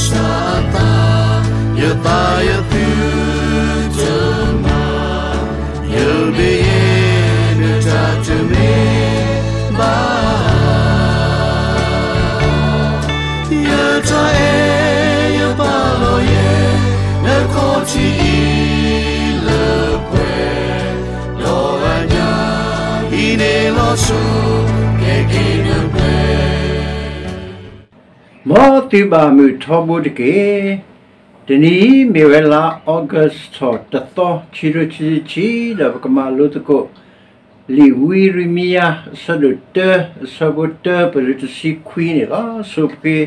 စၢ်အသး, ယသးယသုတမၤ, ယမ့ၢ်နတၢ်တမ့ၢ်ဘၣ်, ယတၢ်အဲၣ်ယပာ်လီၤယဲ, နခီၣ်ထံးအံၤလၢပှဲၤ, ဒီးအညၣ်အံၤန့ၣ်လီၤဆီ, ကဲက့ၤနပှဲၤ မ်သုဘၣ်မုာ်ထီဘိတက့ၢ်. တနံၤအံၤမ့ၢ်ဝဲလါ August ထီၣ်တသီ ခံကထိခံဆံခံ, ဒီးပကမၤလိသကိး လံာ်ဝံယံးရမံယၤ အဆၢဒိၣ်တၢ အဆၢဖိတၢ ပတုၤတဆံခွံန့ၣ်လီၤ. ဆိပဃ့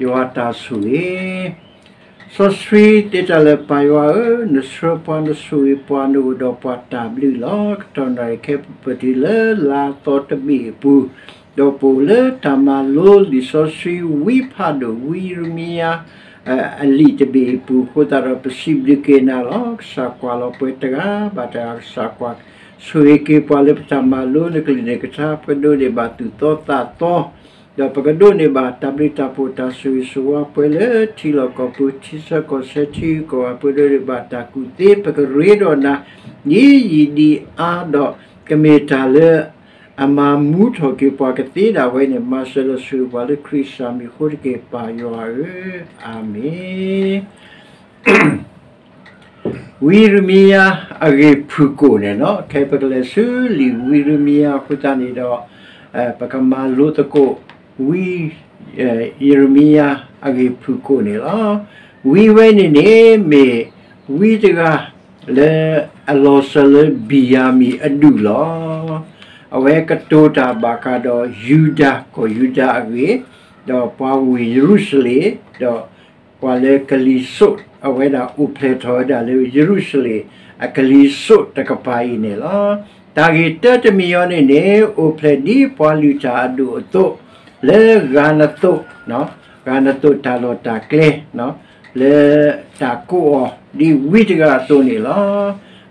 ယွၤတၢ်ဆိၣ်ဂ့ၤ စီဆှံသ့တၢ်လၢာ် ပၢ်ယွၤဧၢ, နဆှၢပှၤ နဆိၣ်ဂ့ၤပှၤ နအိၣ်ဒီးပှၤတၢ်ဘျုးလီၤ. ကတီၢ်နၣ်ရံၣ်ခဲအံၤ ပတုၤလၢလါသီတဘ့ၣ်အပူၤ, ဒီးပအိၣ်လၢတၢ်မၤလိလံာ်စီဆှံဝံဖးဒိၣ် ဝံယံးရမံယၤ အလံာ်တဘ့ၣ်အပူၤအဃိသတးဒီး ပစံးဘျုးက့ၤနၤလီၤ. ကစၢ်ကွၢ်လီၤပှဲၤတဂၤဘၣ်တဂၤ, ကစၢ်ကွၢ်ဆိၣ်ဂ့ၤက့ၤပှၤလၢပတၢ်မၤလိနကလုၢ်နကထါ, ပကဒိးန့ၢ်ဘၣ်သူၣ်သီသးသီ ဒီးပကဒိးန့ၢ်ဘၣ်တၢ်ဘျုးတၢ်ဖှိၣ်တၢ်ဆိၣ်ဂ့ၤဆိၣ်ဝါ ပှဲၤလၢထံလီၢ်ကီၢ်ပူၤ ထံဆၢကီၢ်ဆၢထံဂုၤကီၢ်ဂၤ ပကဒိးန့ၢ်ဘၣ်တၢ်ကူၣ်သ့ ပကရ့ဒီးနၤ ဒ်ယံာ်ဒ်အါ ဒီးကမ့ၢ်တၢ်လၢအမၤမူထီၣ်က့ၤပှၤကသ့ဒၣ်ဝဲန့ၣ် မၤစၢၤဒီးဆိၣ်ဂ့ၤပှၤလၢခရံာ်စၢ်မံၤအဃိတက့ၢ် ပၢ်ယွၤဧၢ, အၤမ့ၣ်. ဝံယံးရမံယၤအဂ့ၢ်ဖုၣ်ကိာ်န့ၣ်လီၤ. ခဲအံၤပကလဲၤဆူလံာ်ဝံယံးရမံယၤအဃိသတးန့ၣ်ဒီး ပကမၤလိသကိး ဝံယံးရမံယၤအဂ့ၢ်ဖုၣ်ကိာ်န့ၣ်လီၤ. ဝံဝဲန့ၣ်န့ၣ် မ့ၢ်ဝံတဂၤလၢအလီၤစၢၤလၢဘံၣ်ယၤမံၣ်အဒူၣ်လီၤ. အဝဲကတိၤတၢ်ဘၣ်ဃးဒီးယူဒၤ ကီၢ်ယူဒၤအဂ့ၢ်, ဒီးပှၤဝ့ၢ်ယရူၤၡလ့ၣ်, ဒီးပှၤလၢကလံၤစိး အဝဲဒၣ်အိၣ်ဖျဲၣ်ထီၣ်ဝဲဒၣ်လၢယရူၤၡလ့ၣ်အကလံၤစိးတကပၤအံၤန့ၣ်လီၤ. တၢ်ဂ့ၢ်တၢတမံၤအံၤန့ၣ်န့ၣ် အိၣ်ဖျဲၣ်ဒ်ပှၤလုၢ်တၢ်အဒိၣ်အသိး လၢဂၤနသိး, ဂၤနသိးတၢ်လီၢ်တၢ်ကျဲ လၢတၢ်ကိးအီၤဒ်ဝံတဂၤအသိးန့ၣ်လီၤ.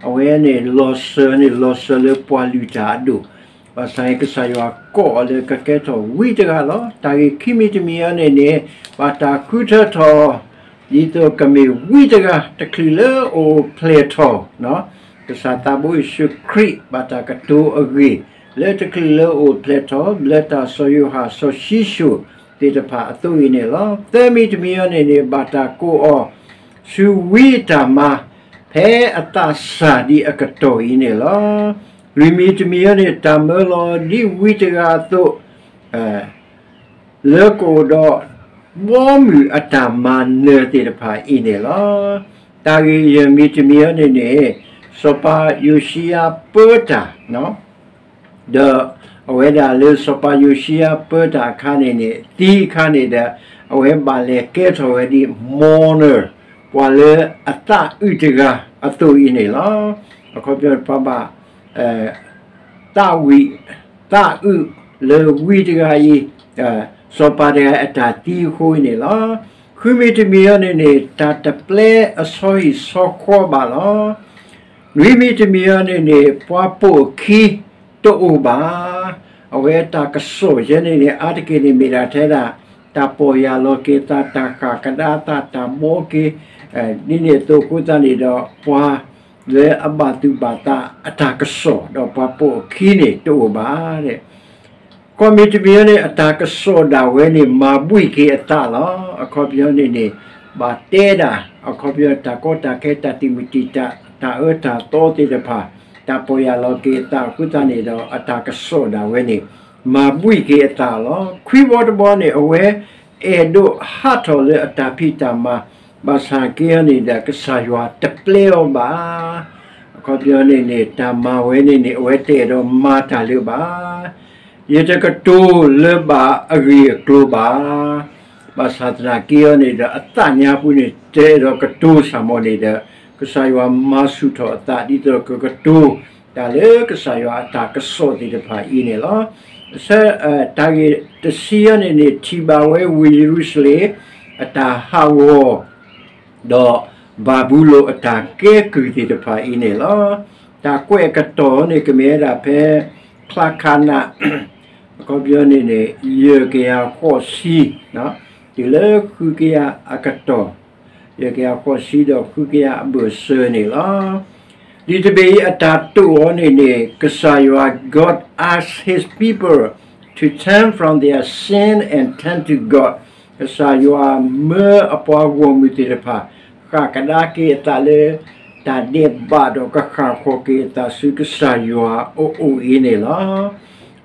အဝဲန့ၣ်လီၤစၢၤန့ၣ် လီၤစၢၤလၢပှၤလုၢ်တၢ်အဒိၣ်, ဘၣ်ဆၣ်န့ၣ် ကစၢ်ယွၤကိးအီၤလၢကကဲထီၣ်ဝံတဂၤလီၤ. တၢ်ဂ့ၢ်ခံမံၤတမံၤအံၤန့ၣ်န့ၣ် ဘၣ်တၢ်ဃုထၢထီၣ် ဒ်သိးကမ့ၢ်ဝံတဂၤတချုးလၢအအိၣ်ဖျဲၣ်ထီၣ်, ကစၢ်သးဘိယ့ၣ်ၡူးခရံာ်ဘၣ်တၢ်ကတိၤအဂ့ၢ် လၢတချုးလၢအအိၣ်ဖျဲၣ်ထီၣ် လၢတၢ်စီၤယိၤဟၣ်စီၤၡံၣ်စိၣ်သ့ၣ်တဖၣ်အသိးအံၤန့ၣ်လီၤ. သၢမံၤတမံၤအံၤန့ၣ်န့ၣ် ဘၣ်တၢ်ကိးအီၤ ဆူဝံအတၢ်မၤ ဖဲအသးစၢ်ဒံးအကတီၢ်အံၤန့ၣ်လီၤ. လွံၢ်မံၤတမံၤအံၤန့ၣ် တၢ်မၢလီၤဒ်ဝံတဂၤအသိး လၢကအိၣ်ဒီး ဘီမုၢ်အတၢ်မၤနၢၤသ့ၣ်တဖၣ်အံၤန့ၣ်လီၤ. တၢ်ဂ့ၢ်ယဲၢ်မံၤတမံၤအံၤန့ၣ်န့ၣ် စီၤပၤယိၤၡံယၤပၢတၢ် ဒီးအဝဲဒၣ်လၢစီၤပၤယိၤၡံယၤပၢတၢ်အခါန့ၣ်န့ၣ် သံအခါန့ၣ်ဒီး အဝဲဘၣ်လဲၤကဲထီၣ်ဝဲဒ် mourner ပှၤလၢအသးအုးတဂၤအသိးအံၤန့ၣ်လီၤ. အခီပညီပှၤဘၣ် သးဝံၣ် သးအုးလၢဝံတဂၤအံၤ စီၤပၤတဂၤအတၢ်သံအဃိအံၤန့ၣ်လီၤ. ဃုမံၤတမံၤအံၤန့ၣ်န့ၣ် တၢ်တပျဲအဆီဟံၣ်ဆီဃီဘၣ်လီၤ. နွံမံၤတမံၤအံၤန့ၣ်န့ၣ် ပှၤပိာ်အခံတအိၣ်ဘၣ်. အဝဲတၢ်ကစီၣ်ယဲန့ၣ်န့ၣ် အါတက့ၢ်န့ၣ်မ့ၢ်ဒၣ်ထဲဒၣ် တၢ်ပီၢ်ယၢ်လီၤက့ၤသး တၢ်ဃၣ်ကဒါသး တၢ်ဘီက့ၤ ဒ်န့ၣ်အသိးအဃိသတးန့ၣ်ဒီး ပှၤလၢအဘၣ်သူၣ်ဘၣ်သးအတၢ်ကစီၣ် ဒီးပှၤပိာ်အခံန့ၣ်တအိၣ်ဘၣ်. ဃိးမံၤတမံၤအံၤန့ၣ် အတၢ်ကစီၣ်ဒၣ်ဝဲန့ၣ် မၤဘှံးက့ၤအသးလီၤ. အခီပညီန့ၣ်န့ၣ် ဘၣ်တဲဒၣ် အခီပညီတၢ်ကီတၢ်ခဲ တၢ်တံာ်မုၢ်တံာ်တာ် တၢ်အၢတၢ်သီသ့ၣ်တဖၣ် တၢ်ပီၢ်ယၢ်လီၤက့ၤအသးအဃိသတးန့ၣ်ဒီး အတၢ်ကစီၣ်ဒၣ်ဝဲန့ၣ် မၤဘှံးက့ၤအသးလီၤ. ခွံဘီတဘီန့ၣ် အဝဲအဲၣ်ဒိးဟးထီၣ်လၢအတၢ်ဖံးတၢ်မၤ ဘၣ်ဆၣ်က့အံၤန့ၣ်ဒီး ကစၢ်ယွၤတပျဲအီၤဘၣ်. အခီပညီန့ၣ်န့ၣ် တၢ်မၤဝဲန့ၣ်န့ၣ် အဝဲတအဲၣ်ဒိးမၤတၢ်လၢၤဘၣ်. ယတကတိၤလၢၤဘၣ်အဂ့ၢ်အကျိၤဘၣ်. ဘၣ်ဆၣ်သနာ်က့အံၤန့ၣ်ဒီး အသးညါပူၤန့ၣ် တအဲၣ်ဒိးကတိၤစ့ၢ်ကီးန့ၣ်ဒီး ကစၢ်ယွၤမၤဆူၣ်ထီၣ်အသး ဒ်သိးကကတိၤတၢ်လၢကစၢ်ယွၤအတၢ်ကစီၣ်သ့ၣ်တဖၣ်အံၤန့ၣ်လီၤ. တၢ်ဂ့ၢ်တဆံအံၤန့ၣ်န့ၣ် ထံၣ်ဘၣ်ဝဲဝ့ၢ်ယရူၤၡလ့ၣ် အတၢ်ဟးဂီၤ ဒီးဘၤဘူလိၣ်အတၢ်ကဲကုၢ်သ့ၣ်တဖၣ်အံၤန့ၣ်လီၤ. တၢ်ကွဲးအကတီၢ်န့ၣ် ကမ့ၢ်ဝဲဒၣ်ဖဲ ချါခါနး အခီပညီန့ၣ်န့ၣ် ယဲၢ်ကယၤဃိးဆံ လၢဃုကယၤအကတီၢ်, ယဲၢ်ကယၤဃိးဆံဒီးဃုကယၤအဘၢၣ်စၢၤန့ၣ်လီၤ. လံာ်တဘ့ၣ်အံၤအတၢ်တိာ်အီၤန့ၣ်န့ၣ် ကစၢ်ယွၤ God asked his people to turn from their sin and turn to God. ကစၢ်ယွၤမၢအပှၤဂီၢ်မုၢ်သ့ၣ်တဖၣ် ဃၣ်ကဒါက့ၤအသးလၢ တၢ်ဒဲးဘးဒီးကဃၣ်ဃီၤက့ၤအသးဆူကစၢ်ယွၤအအိၣ်အံၤန့ၣ်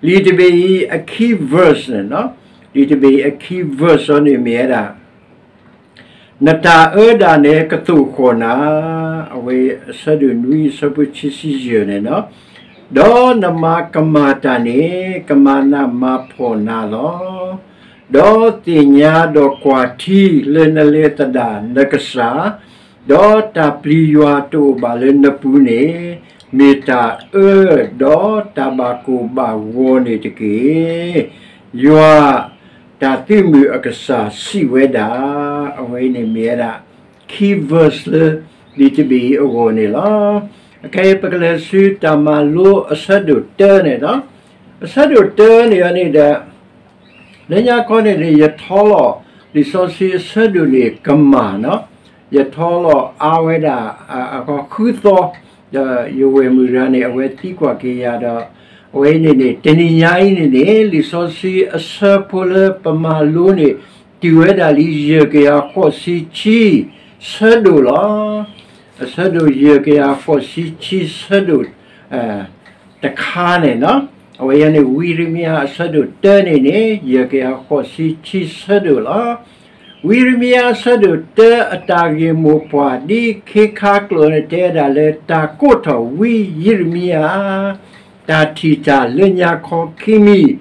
လီၤ. လံာ်တဘ့ၣ်အံၤအ key verse န့ၣ်, လံာ်တဘ့ၣ်အံၤအ key verse အီၤန့ၣ်မ့ၢ်ဝဲဒၣ် နတၢ်အၢဒၣ်နဲကသိၣ်ဃီၣ်နၤ, အဝဲအဆၢဒိၣ်နွံအဆၢဖိခံဆံယဲၢ်န့ၣ်လီၤ. ဒီးနမၤကမၣ်တၢ်န့ၣ် ကမၤနးမၤဖှီၣ်နၤလီၤ. ဒီးသ့ၣ်ညါဒီးကွၢ်ထံလၢနလဲၤသဒၣ်နကစၢ်, ဒီးတၢ်ပျံၤယွၤတအိၣ်ဘၣ်လၢနပူၤန့ၣ် မ့ၢ်တၢ်အၢဒီးတၢ်ဘၣ်ကိၢ်ဘၣ်ဂီၤန့ၣ်တက့ၢ်. ယွၤ တၢ်သုးမုၢ်အကစၢ်စံးဝဲဒၣ်, အဝဲန့ၣ်မ့ၢ်ဝဲဒၣ် key verse လၢလံာ်တဘ့ၣ်အံၤအဂီၢ်န့ၣ်လီၤ. အခဲအံၤပကလဲၤဆူတၢ်မၤလိအဆၢဒိၣ်တၢန့ၣ်, အဆၢဒိၣ်တၢန့ၣ်န့ၣ်ဒီး လၢညါခီန့ၣ်န့ၣ် ယထီလီၤ လံာ်စီဆှံအဆၢဒိၣ်န့ၣ်ကမၣ်န့ၣ်, ယထီလီၤအါဝဲဒၣ် အဃိဃုသီ, ဒီးယဝဲၢ်မုၣ်တဂၤန့ၣ် အဝဲသံကွၢ်က့ၤယၤဒီး အဝဲအံၤန့ၣ်န့ၣ် တနံၤညါအံၤန့ၣ်န့ၣ် လံာ်စီဆှံအဆၢဖိလၢပမၤလိန့ၣ် တုၤဝဲဒၣ်လံယဲၢ်ကယၤဃိးဆံခံဆၢဒိၣ်လီၤ. အဆၢဒိၣ်ယဲၢ်ကယၤဃိးဆံခံဆၢဒိၣ် တခါန့ၣ်, အဝဲအံၤန့ၣ် ဝံယံးရမံယၤအဆၢဒိၣ်တၢန့ၣ်န့ၣ် ယဲၢ်ကယၤဃိးဆံခံဆၢဒိၣ်လီၤ. ဝံယံးရမံယၤအဆၢဒိၣ်တၢအတၢ်ဂ့ၢ်မိၢ်ပှၢ် ဒ်ခ့ခါကျိာ်န့ၣ် တဲဝဲဒၣ်လၢတၢ်ကိးထီၣ်ဝံယံးရမံယၤ တၢ်ထံၣ်တၢ်လၢညါခီခံမံၤ,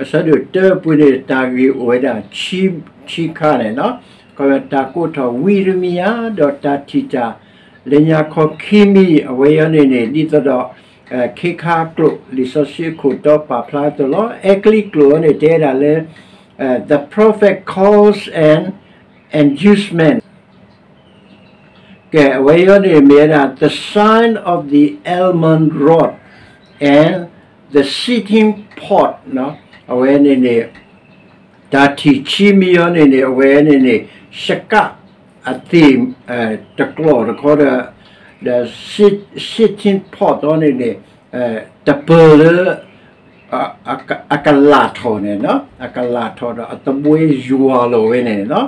အဆၢဒိၣ်တၢအပူၤန့ၣ် တၢ်ဂ့ၢ်အိၣ်ဝဲဒၣ် ဆံခါန့ၣ်, ခီတၢ်ကိးထီၣ်ဝံယံးရမံယၤ ဒီးတၢ်ထံၣ်တၢ်လၢညါခီခံမံၤ အဝဲအံၤန့ၣ်န့ၣ် ဒ်သိးဒီး ခ့ခါကျိာ် လံာ်စီဆှံအခိၣ်တီပာ်ဖျါအသိးလီၤ. အဲကလံးကျိာ်န့ၣ် တဲဒၣ်လၢ the prophet calls an inducement ကဲ အဝဲအံၤန့ၣ်မ့ၢ်ဝဲဒၣ် the sign of the almond rod and the sittim pot အဝဲန့ၣ်န့ၣ် တၢ်ထံၣ်ခံမံၤအံၤန့ၣ်န့ၣ် အဝဲန့ၣ်န့ၣ် ရှကးအသ့ၣ် တကျီၢ်တခီဒီး the sittim pot အီၤန့ၣ်န့ၣ် တပၢၤလၢ အကလၢ်ထီၣ်န့ၣ်, အကလၢ်ထီၣ်ဒီးအသဘှဲယွၤလီၤဝဲန့ၣ်လီၤ.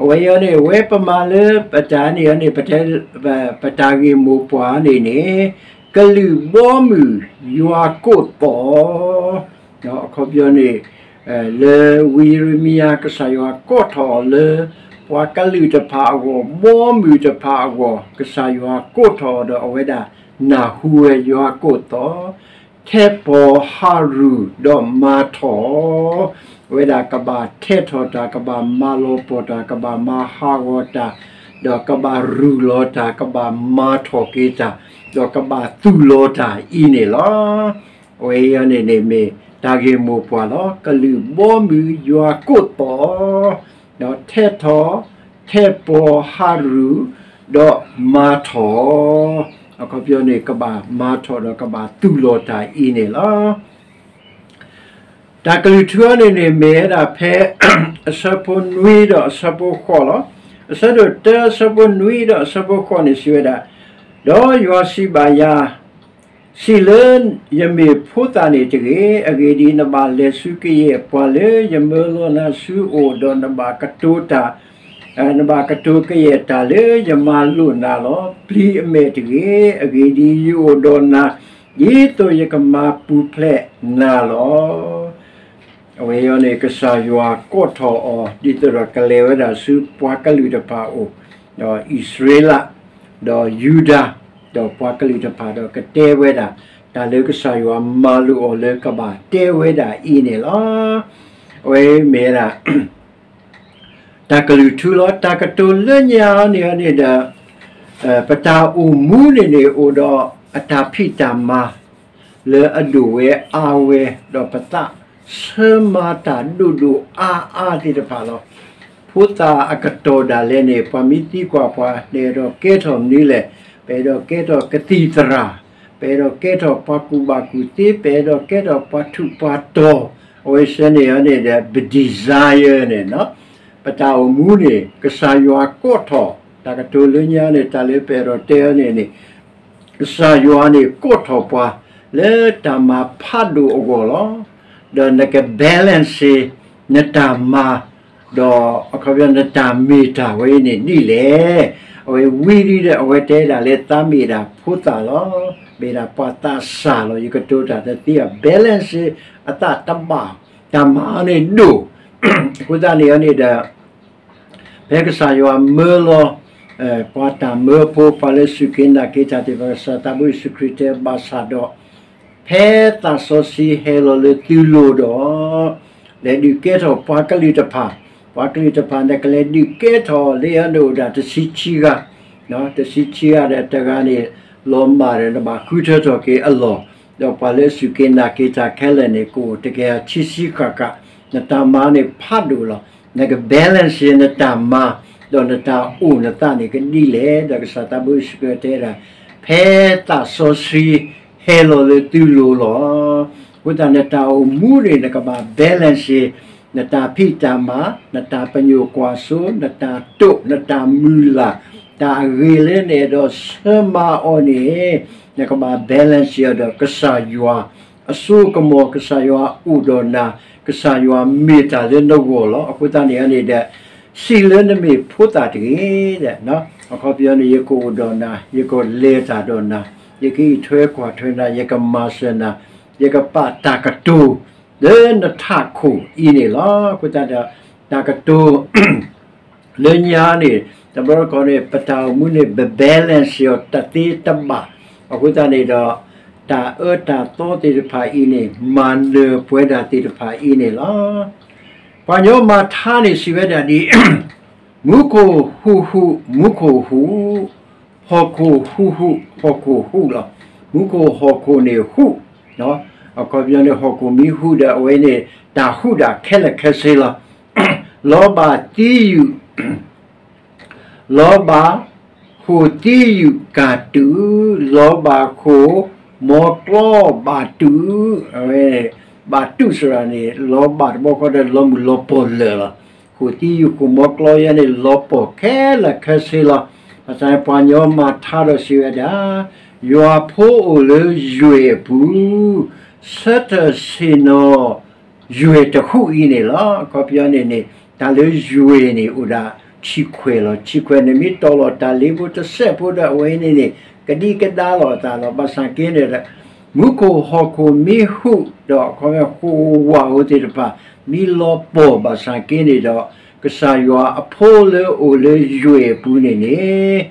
အဝဲအံၤန့ၣ် အဝဲပမၤလၢပတၢ်န့ၣ်အံၤန့ၣ် ပတၢ်ဂ့ၢ်မိၢ်ပှၢ်န့ၣ်န့ၣ် ကလုာ်ဘီမုၢ်ယွၤကိးသီၣ် အခီပညီန့ၣ် လၢဝံယံးရမံယၤ ကစၢ်ယွၤကိးထီၣ်အီၤလၢ ပှၤကလုာ်တဖၣ်အဂီၢ် ဘီမုၢ်တဖၣ်အဂီၢ် ကစၢ်ယွၤကိးထီၣ်အီၤဒီးအဝဲဒၣ် နၢ်ဟူဝဲယွၤကိးသီၣ် ထဲးပီၤဟးရူၢ်ဒီးမၤထီၣ် အဝဲဒၣ်ကဘၣ်ထဲးထီၣ်တၢ် ကဘၣ်မၤလီၤပှီၢ်တၢ် ကဘၣ်မၤဟးဂီၤတၢ် ဒီးကဘၣ်ရူၢ်လီၤတၢ် ကဘၣ်မၤထီၣ်က့ၤတၢ် ဒီးကဘၣ်သူၣ်လီၤတၢ်အံၤန့ၣ်လီၤ. အဝဲအံၤန့ၣ်န့ၣ်မ့ၢ်တၢ်ဂ့ၢ်မိၢ်ပှၢ်လီၤ. ကလုာ်ဘီမုၢ်ယွၤကိးသီၣ် ဒီးထဲးထီၣ် ထဲးပီၤဟးရူၢ် ဒီးမၤထီၣ် အခီပညီန့ၣ် ကဘၣ်မၤထီၣ်ဒီးကဘၣ်သူၣ်လီၤတၢ်အံၤန့ၣ်လီၤ. တၢ်ကလုၢ်ထူအီၤန့ၣ်န့ၣ် မ့ၢ်ဝဲဒၣ်ဖဲ အဆၢဖိနွံဒီးအဆၢဖိဃိးလီၤ. အဆၢဒိၣ်တၢအဆၢဖိနွံဒီးအဆၢဖိဃိးန့ၣ် စံးဝဲဒၣ်, ဒီးယွၤစံးဘၣ်ယၤ, စံးလၢယမ့ၢ်ဖိသၣ်န့ၣ်တဂ့ၤ, အဂ့ၢ်ဒ်အံၤ, နဘၣ်လဲၤဆူကယဲၢ်ပှၤလၢယမၢလီၤနၤဆူအအိၣ်, ဒီးနဘၣ်ကတိၤတၢ် နဘၣ်ကတိၤကယဲၢ်တၢ်လၢယမၤလိာ်နၤလီၤ. ပျံၤအမဲာ်တဂ့ၤ, အဂ့ၢ်ဒ်အံၤ, ယအိၣ်ဒီးနၤ, ဒ်သိးယကမၤပူၤဖျဲးနၤလီၤ. အဝဲအံၤန့ၣ် ကစၢ်ယွၤကိးထီၣ်အီၤ ဒ်သိးဒီးကလဲၤဝဲဒၣ်ဆူပှၤကလုာ်တဖၣ်အအိၣ်, ဒီးအံၣ်စရ့လး, ဒီးယူဒၤ, ဒီးပှၤကလုာ်တဖၣ်ဒီးကတဲဝဲဒၣ် တၢ်လၢကစၢ်ယွၤမၤလိာ်အီၤလၢကဘၣ်တဲဝဲဒၣ်အံၤန့ၣ်လီၤ. အဝဲမ့ၢ်ဝဲဒၣ် တၢ်ကလုၢ်ထူလီၤ. တၢ်ကတိၤလၢညါအီၤန့ၣ်န့ၣ်ဒီး ပတၢ်အိၣ်မူန့ၣ်န့ၣ် အိၣ်ဒီးအတၢ်ဖံးတၢ်မၤ လၢအဒိၣ်ဝဲအါဝဲ, ဒီးပသးဆၢမၤတၢ်ဒိၣ်ဒိၣ်အါအါသ့ၣ်တဖၣ်လီၤ. ဖိသၣ်အကတီၢ်ဒၣ်လဲာ်န့ၣ် ပှၤမ့ၢ်သံကွၢ်ပှၤ နအဲၣ်ဒိးကဲထီၣ်မနုၤလဲၣ်, ပအဲၣ်ဒိးကဲထီၣ်ကသံၣ်သရၣ်, ပအဲၣ်ဒိးကဲထီၣ်ပှၤကူၣ်ဘၣ်ကူၣ်သ့, ပအဲၣ်ဒိးကဲထီၣ်ပှၤထူးပှၤတီၤ, အဝဲစ့ၢ်န့ၣ်န့ၣ်ဒီး ပ desire န့ၣ်လီၤ. ပ ပတၢ်အိၣ်မူန့ၣ် ကစၢ်ယွၤကိးထီၣ်, တၢ်ကတိၤလၢညါန့ၣ် တၢ်လၢပအဲၣ်ဒိးတဲအီၤန့ၣ်န့ၣ် ကစၢ်ယွၤန့ၣ်ကိးထီၣ်ပှၤ လၢတၢ်မၤဖးဒိၣ်အဂီၢ်လီၤ. ဒီးနက balance နတၢ်မၤ ဒီးအခီပညီနတၢ်မ့ၢ်တၢ်ဝဲအံၤန့ၣ်ဒ်လဲၣ်. အဝဲဝံၤဒီး အဝဲတဲဒၣ်လၢသးမ့ၢ်ဒၣ်ဖိသၣ်လီၤ, မ့ၢ်ဒၣ်ပှၤသးစၢ်လီၤ. ယကတိၤတၢ်တသ့အ balance အသးတဘၣ်, တၢ်မၤအီၤန့ၣ်ဒိၣ်, အဃိသတးန့ၣ်န့ၣ်ဒီး ဖဲကစၢ်ယွၤမၢလီၤ ပှၤတၢ်မၢဖိ ပှၤလၢစူၢ်က့ၤနာ်က့ၤတၢ်သ့ၣ်တဖၣ် ကစၢ်သးဘိယ့ၣ်ၡူးခရံာ်တဲဘၣ်ဆၣ်ဒီး ဖဲသးစီဆှံဟဲလီၤလၢသုလိၤဒီး လဲၤဒုးကဲထီၣ်ပှၤကလုာ်တဖၣ်, ပှၤကလုာ်တဖၣ်န့ၣ် ကလဲၤဒုးကဲထီၣ်လၢအအိၣ်ဒၣ်တဆံခံဂၤ, တဆံခံဂၤဒီးတဂၤန့ၣ် လီၤမၢ်ဒီးနဘၣ်ဃုထၢထီၣ်က့ၤအလီၢ်, ဒီးပှၤလၢစူၢ်က့ၤနာ်က့ၤတၢ်ခဲလၢာ်န့ၣ် ကအိၣ်တကယၤခံဆံဃၣ်ဃၣ်, နတၢ်မၤန့ၣ်ဖးဒိၣ်လီၤ. နက balance နတၢ်မၤ ဒီးနတၢ်အိၣ်နသးန့ၣ်ကဒ်လဲၣ်. ဒီးကစၢ်သးဘိယ့ၣ်ၡူးခရံာ်တဲဒၣ် ဖဲသးစီဆှံဟဲလီၤလၢသုလိၤလီၤ. အဃိသတးနတၢ်အိၣ်မူန့ၣ် နကဘၣ် balance နတၢ်ဖံးတၢ်မၤ, နတၢ်ပညိၣ်ကွၢ်စိ, နတၢ်တိာ်, နတၢ်မုၢ်လၢ်, တၢ်အဂ့ၤလၢနအဲၣ်ဒိးဆၢမၤအီၤန့ၣ် နကဘၣ် balance အီၤဒီးကစၢ်ယွၤ အစိကမီၤ, ကစၢ်ယွၤအိၣ်ဒီးနၤ, ကစၢ်ယွၤမ့ၢ်တၢ်လၢနဂီၢ်လီၤ. အဃိသတးန့ၣ်န့ၣ်ဒီး စံးလၢနမ့ၢ်ဖိသၣ်တဂ့ၤ, အခီပညီန့ၣ် ယကအိၣ်ဒီးနၤ, ယကလဲၤတၢ်ဒီးနၤ, ယကအံးထွဲကွၢ်ထွဲနၤ, ယကမၤစၢၤနၤ, ယကပာ်တၢ်ကတိၤလၢနထးခိၣ်အံၤန့ၣ်လီၤ. အဃိသတးဒီး တၢ်ကတိၤ လၢညါန့ၣ် တဘျီတခီန့ၣ် ပတၢ်အိၣ်မူန့ၣ် ပ balance အီၤတသ့တဘၣ်. အဃိသတးန့ၣ်ဒီး တၢ်အၢတၢ်သီသ့ၣ်တဖၣ်အံၤန့ၣ် မၤနၢၤပဝဲဒၣ်သ့ၣ်တဖၣ်အံၤန့ၣ်လီၤ. ပှၤညီမၤထါန့ၣ်စံးဝဲဒၣ်ဒ် မူခိၣ်ဟူးဟူး မူခိၣ်ဟူး, ဟီၣ်ခိၣ်ဟူးဟူး ဟီၣ်ခိၣ်ဟူးလီၤ. မူခိၣ်ဟီၣ်ခိၣ်န့ၣ်ဟူး, အခီပညီန့ၣ် ဟီၣ်ခိၣ်မ့ၢ်ဟူးဒီး အဝဲန့ၣ် တၢ်ဟူးဒၣ်ခဲလၢာ်ခဲဆ့လီၤ. လီၤဘၣ်သံယုၢ် လီၤဘၣ်ဃိၣ်သံယုၢ်ကၣ်တုာ်, လီၤဘၣ်ဃိၣ်မီၤကျီဘၣ်တုာ်, အဝဲ ဘၣ်တုာ်စရၣ်န့ၣ် လီၤဘၣ်တဘျီဃီဒီးလီၤမုၢ်လီၤပီၢ်လၢာ်လီၤ. ဃိၣ်သံယုၢ်ဃိၣ်မီၤကျီယဲန့ၣ် လီၤပီၢ်ခဲလၢာ်ခဲဆ့လီၤ. ဘၣ်ဆၣ်န့ၣ်ပှၤညီမၤထါဒီးစံးဝဲဒၣ်, ယွၤဖိအိၣ်လၢယွဲၢ်အပူၤ, ဆၢထၢၣ်ဆ့ၣ်နီၤ ယွဲၢ်တဟူးအံၤန့ၣ်လီၤ. အခီပညီန့ၣ်န့ၣ် တၢ်လၢယွဲၢ်န့ၣ်အိၣ်ဒၣ်ဆံခွဲးလီၤ. ဆံခွဲးန့ၣ်မ့ၢ်တီၢ်လီၤတၢ်လ့ဖိတစဲးဖိဒီး အဝဲန့ၣ်န့ၣ် ကဒံကဒါလီၤအသးလီၤ. ဘၣ်ဆၣ်က့န့ၣ်ဒီး မူခိၣ်ဟီၣ်ခိၣ်မ့ၢ်ဟူးဒီး အခီပညီဃိၣ်ဝၣ်ဧိၤသ့ၣ်တဖၣ် မ့ၢ်လီၤပီၢ်ဘၣ်ဆၣ်က့န့ၣ်ဒီး ကစၢ်ယွၤအဖိလၢအိၣ်လၢယွဲၢ်အပူၤန့ၣ်န့ၣ်